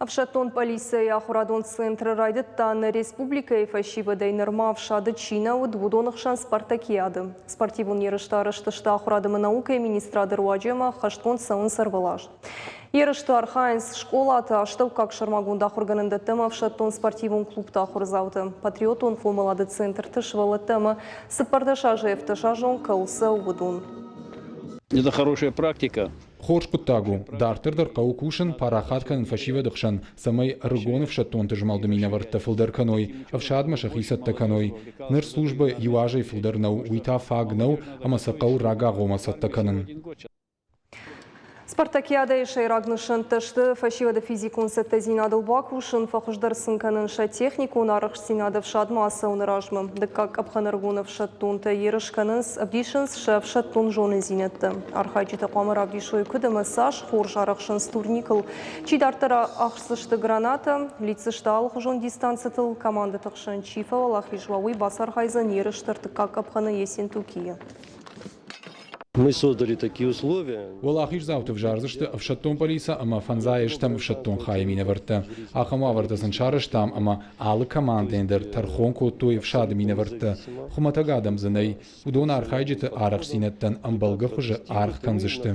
Ӕфсӕддон пъӕлицӕйы ахуырадон центры райдыдта нӕ республикӕйы фӕсивӕдӕй нырма ӕфсады чи нӕ уыд, уыдоны хсӕн спартакиады. Спортивон ерыстӕ арӕзт сты ахуырад ӕмӕ наукӕйы министрады руаджы ӕмӕ ӕххӕстгонд цӕуынц ӕрвылаз. Ерысты архайынц скъолаты, астӕуккаг сӕрмагонд ахуыргӕнӕндӕттӕ ӕмӕ ӕфсӕддон спортивон клубты ахуырдзаутӕ, патриотон хъомылады центрты сывӕллӕттӕ ӕмӕ 14 азӕй ӕвддӕсазон кӕуыл цӕуы, уыдон. Это хорошая практика. Хорз хъуыддаг у, дарддӕр дӕр хъӕуы кусын, парахат кӕнын фӕсивӕды хсӕн, цӕмӕй ӕрыгон ӕфсӕддонты змӕлды минӕвӕрттӕ фылдӕр кӕной, ӕфсадмӕ сӕхи цӕттӕ кӕной. Ныр службӕ иу азӕй фылдӕр нӕу, уый та фаг нӕу ӕмӕ сӕ хъӕуы рагагъоммӕ цӕттӕ кӕнын. Спартакиадӕйы сӕйраг нысӕнттӕ сты фӕсивӕды физикон цӕттӕдзинадыл бакусын, фӕхуыздӕр сын кӕнын сӕ техникон арӕхстдзинад ӕфсадмӕ ацӕуыны размӕ. Дыккаг къӕпхӕн ӕрыгон ӕфсӕддонтӕ ерыс кӕнынц, ӕвдисынц сӕ ӕфсӕддон зонындзинӕдтӕ. Архайджытӕ хъуамӕ равдисой, куыд ӕмӕ цас хорз арӕхсынц турникыл. Чи дарддӕр ӕхсдзысты гранатӕ, лидздзысты алыхуызон дистанцитыл. Командӕты хсӕн чи фӕуӕлахиз уа, уый бацархайдзӕн ерысты ӕртыккаг къӕпхӕны Ессентукийы. Мы создали такие условия. Уӕлахиздзауты взардзысты ӕфсӕддон пъӕлицӕ ӕмӕ фӕндзай стӕм ӕфсӕддон хайы минӕвӕрттӕ. Ахӕм уавӕртӕ сын сарӕзтам ӕмӕ алы командӕйӕн дӕр тӕрхон кодтой ӕфсады минӕвӕрттӕ. Хуымӕтӕг адӕм дзы нӕй. Уыдон архайджыты арӕхстдзинӕдтӕн ӕмбӕлгӕ хуызы аргъ кӕндзысты.